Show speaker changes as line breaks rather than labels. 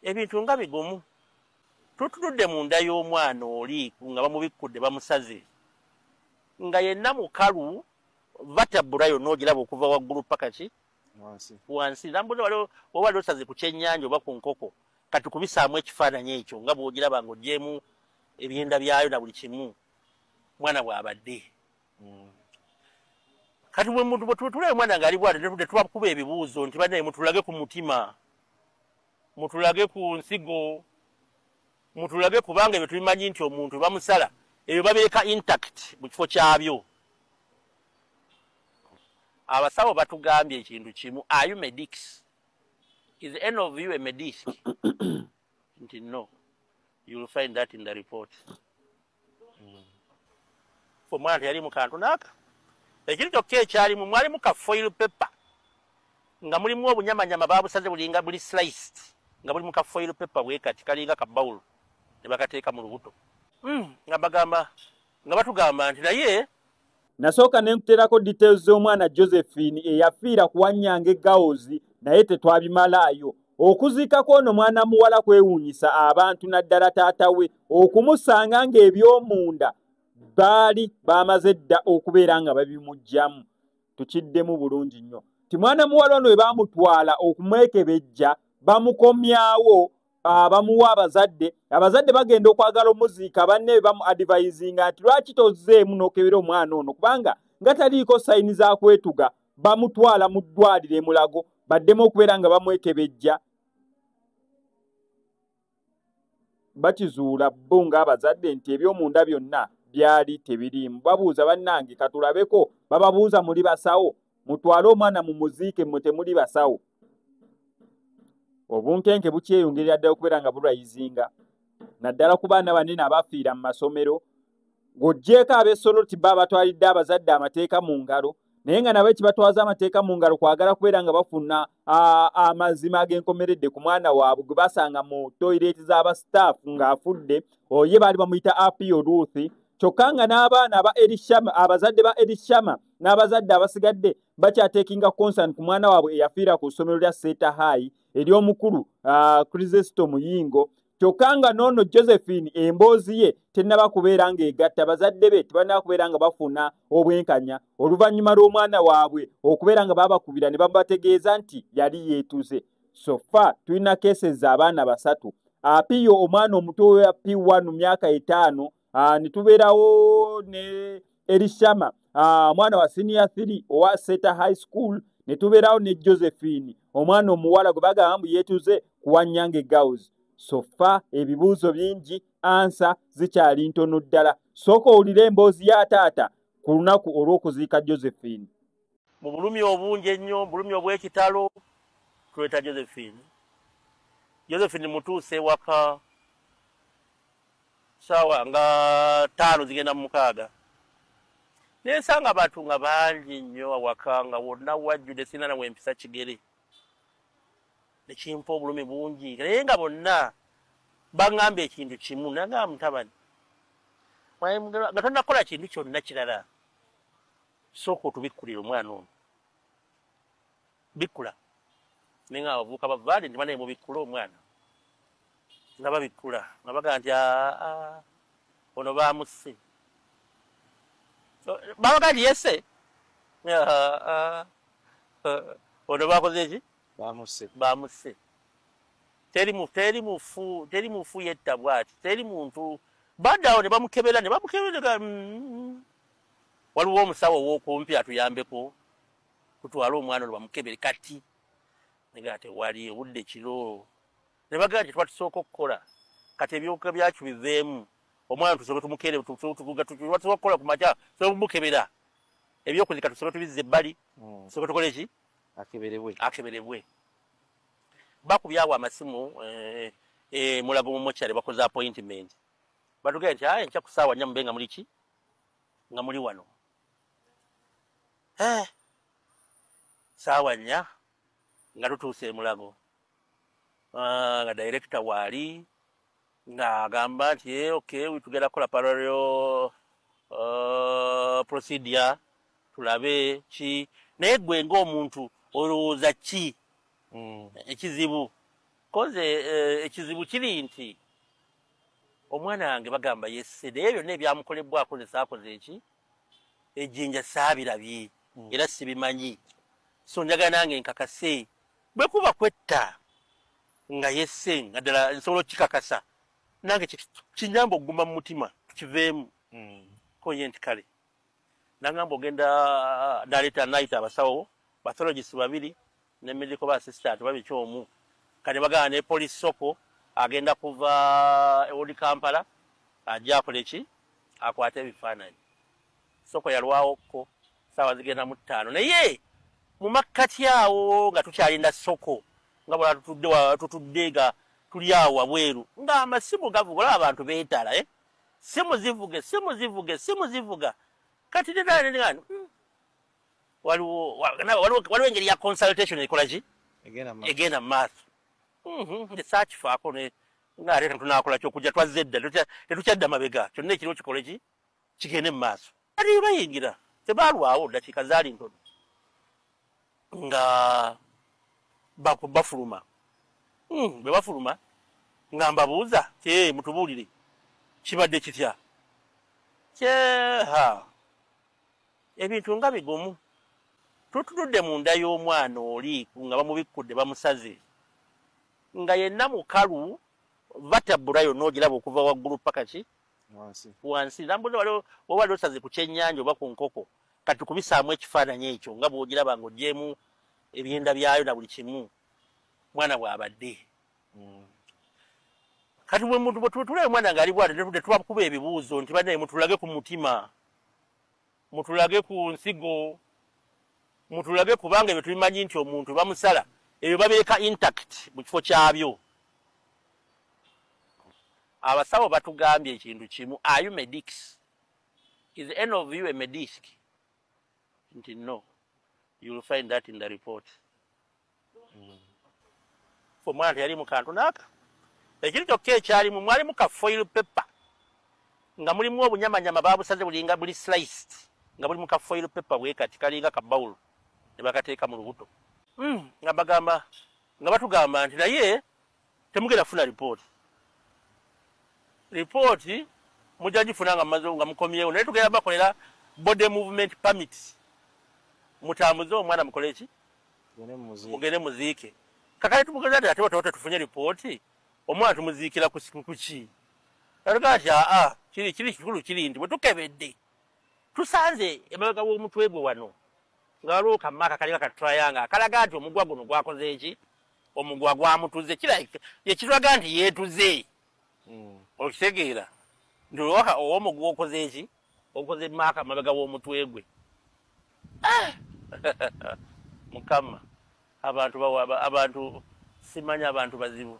Ebintu nga bigumu. Tutudde munda y'omwana oli nga bamubikkudde bamusaze, nga yenna mukalu, vertebra yonna ogiraba okuva waggulu paka ki wansi. Nambuza wali osaze ku kyennyanja oba ku nkoko, kati kubisaamu ekifaananyi ekyo nga bw'ogiraba ng'oggyemu ebyenda byayo na buli kimu, mwana bw'abadde. Kati bwe tutula omwana ng'ali bw'atyo, ne tubakuba ebibuuzo nti bannaye mutulage ku mutima, mutulage ku nsigo, mutulage, kubanga ebyo tubimanyi nti omuntu bamusala ebyo babireka intact mu kifo kyabyo. Abasawo batugambye ekintu kimu: "Are you medics? Is any of you a medic?" Nti no, you will find that in the report. Omwana teyali mu kantu naaka. Ekintu kyokka ekyalimu, mwalimu ka foil paper nga mulimu obunyamanyama babusaze, bulinga buli sliced, nga buli mu ka foil paper bwe kati, kalinga ka bowl, ne bakateeka mu lubuto. Nga bagamba, nga batugamba nti naye
Nasooka ne nkuteerako details z'omwana Josephine eyafiira ku Wanyange Girls, naye tetwabimalaayo. Okuziikako ono mwana muwala kwewuunyisa abantu, naddala taata we okumusanga ng'ebyomunda baali bamaze dda okubeera nga babimuggyamu. Tukiddemu bulungi nnyo ti mwana muwala ono bwe baamutwala okumwekebejja, bamukomyawo, bamuwa abazadde. Abazadde bagenda okwagala omuziika, banne bamu advisinga nti lwaki tozzeemu n'okebera omwana ono, kubanga nga taliiko signs za kwetuga. Bamutwala mu ddwaliro e Mulago baddemu okubeera nga bamwekebejja. Bakizuula bo ng'abazadde nti ebyomunda byonna byali tebiriimu. Babuuza bannange, katulabeko. Bababuuza, muli basawo? Mutwale omwana mu muziike, mmwe temuli basawo? Obunkenke bukyeyongerera ddala okubeera nga bulwayizinga, naddala ku baana banene abafiira mu masomero. Ng'oggyeeko ab'e Soroti, ba batwalidde abazadde amateeka mu ngalo, naye nga nabo ekibatwaza amateeka mu ngalo kwagala kubeera nga bafuna amazima ag'enkomeredde ku mwana waabwe gwe basanga mu toilet z'abasitaafu ng'afudde. Oye baali bamuyita Apio Ruth. Kyokka nga n'abaana aba Erishama, abazadde ba Erishama n'abazadde abasigadde bakyatekinga concern ku mwana waabwe eyafiira ku ssomero lya Seeta High ery'omukulu Crisesto Muyingo. Kyokka nga n'ono Josephine emboozi ye tennaba kubeera ng'egatta, bazadde be tebannaba kubeera nga bafuna obwenkanya oluvannyuma lw'omwana waabwe okubeera nga babakubira ne babategeeza nti yali yeetuze. So far tulina cases abaana basatu: Apiyo omwana omuto wa P1, myaka 5, ne tubeerawo ne Erishama, omwana wa senior 3 owa Seta High School, ne tubeerawo ne Josephine, omwana omuwala gwe bagamba mbu yeetuze ku Wanyange Girls. So far ebibuuzo bingi, answer zikyali ntono ddala. Sooka owulire emboozi ya taata ku lunaku olw'okuziika Josephine.
Mu bulumi obungi ennyo, mu bulumi obw'ekitalo, tuleeta Josephine. Josephine mutuuse ewaka saawa nga 5:55, nensanga abantu nga bangi nnyo awaka, nga wonna wajjudde, sirina nawe empisa kigere, nekimpa obulumi bungi. Naye nga bonna baŋŋamba ekintu kimu, nagamba, "Mutabani, nga tonnakola kintu kyonna kirala, sooka otubikkulira omwana ono, bikkula." Naye nga abavubuka bavaali nti, "Banaye, mubikkule omwana." Nga babikkula, nga bagamba nti, "Aa, ono bamusse." Babaga nti yese ono bakoze eki?
Bamusse.
Bamusse. Teri mufu, teri mufu yetta bwati, teri muntu. Baddawo ne bamukebera, ne bamukebera. Waliwo omusawo ow'okumpi atuyambeko tutwale omwana ono bamukebere kati? Nega tewali, obudde kiro. Ne bagamba nti tuba tusooka okukola kati ebyoka byakyo biveemu, omwana tusooke tumukere, tusobola okukola ku makya, tusobola kumukebera, ebyokuzika tusooke tubizza ebbali. Tusooke tukole ki?
Akeberebwe.
Akeberebwe. Bakubyawo amasimu Mulago mu mochari, bakoze appointment, batugambye nti aye nkya ku ssaawa 4 mube nga muli ki, nga muli wano. Ssaawa 4 nga tutuuse e Mulago. Ah, nga director waali ng'agamba nti, "Okay, tugenda kukola parallel procedure, tulabe ki." Naye gwe ng'omuntu olowooza ki ekizibu? Koze ekizibu kiri nti omwana wange bagamba yesse, naye byonna ebyamukolebwako nze saakoze eki ejjinja saabirabye era sibimanyi. So njagala nange nkakase bwe kuba kwetta nga yesse, nga ddala nsobola okukikakasa, nange kinyamba okuguma mu mutima kiveemu. Ko ye nti kale, nangamba ogenda naleeta nayita abasawo pathologist babiri ne medical assistant babiri kyomu. Kati bagamba ne police soko agenda kuva ewoli Kampala ajja akole ki, akwate ebifaananyi. Soko yalwawokko saawa zigenda mu 5, naye mu makkati awo nga tukyalinda soko, nga bwala tutudde nga tuli awo wabweru nga amasimu gavuga, olaba abantu beetala, simu zivuge, simu zivuge, simu zivuga. Kati waliwo engeri ya consultation ekola ki egenda mu maaso. Nze saakifaako ng'ate tunaakola kyokujja twazze dda, tetukyadda mabega, kyonna ekiriwo kikole ki kigende mu maaso. Kati bayingira tebaalwawo, ddakiika zaali ntono nga bafuluma. Bwe bafuluma nga mbabuuza, mutubuulire kibadde kitya? Kyeha ebintu nga bigumu. Tutudde munda y'omwana oli nga bamubikkudde bamusaze, nga yenna mukalu, vertebra yonna ogiraba okuva waggulu paka ki wansi. Nambuuza wali osaze ku kyennyanja oba ku nkoko, kati tukubisaamu ekifaananyi ekyo nga bw'ogiraba ng'oggyemu ebyenda byayo na buli kimu, mwana bw'abadde. Kati bwe tutula omwana ng'ali bw'atyo, tetubakuba ebibuuzo nti bannaye mutulage ku mutima, mutulage ku nsigo, mutulage, kubanga ebyo tubimanyi nti omuntu bamusala ebyo babireka intact mu kifo kyabyo. Abasawo batugambye ekintu kimu, are you medics? Is any of you a medic? Nti no, you will find that in the report. Omwana teyali mu kantu naaka, ekintu kyokka ekyalimu mwalimu ka foil paper nga mulimu obunyamanyama babusaze bulinga buli sliced, nga buli mu ka foil paper bwe kati kalinga ka bowl, ne bakateeka mu lubuto. Nga bagamba, nga batugamba nti naye temugenda kufuna ripooti, ripooti mujja gifuna nga mumaze nga mukomyewo, naye tugenda bakolera body movement permit, mutambuze omwana mukole ki, mugende muziike. Kakati tumugeza nti ate bwe tufunye ripooti omwana tumuziikira ku ki? Atugaa nti aa kiri kiri kikulu kiri nti bwe tukebedde tusanze emabega w'omutwe gwe wano nga waliwo kamaka kalinga ka triangle akalaga nti omugwa guno gwakoze eki, omugwa gwamutuze, ekitulaga nti yeetuze. Okitegeera nti ow'omugwa okoze eki, okoze maaka mabega w'omutwe gwe. Mukama, abantu simanyi abantu bazibu.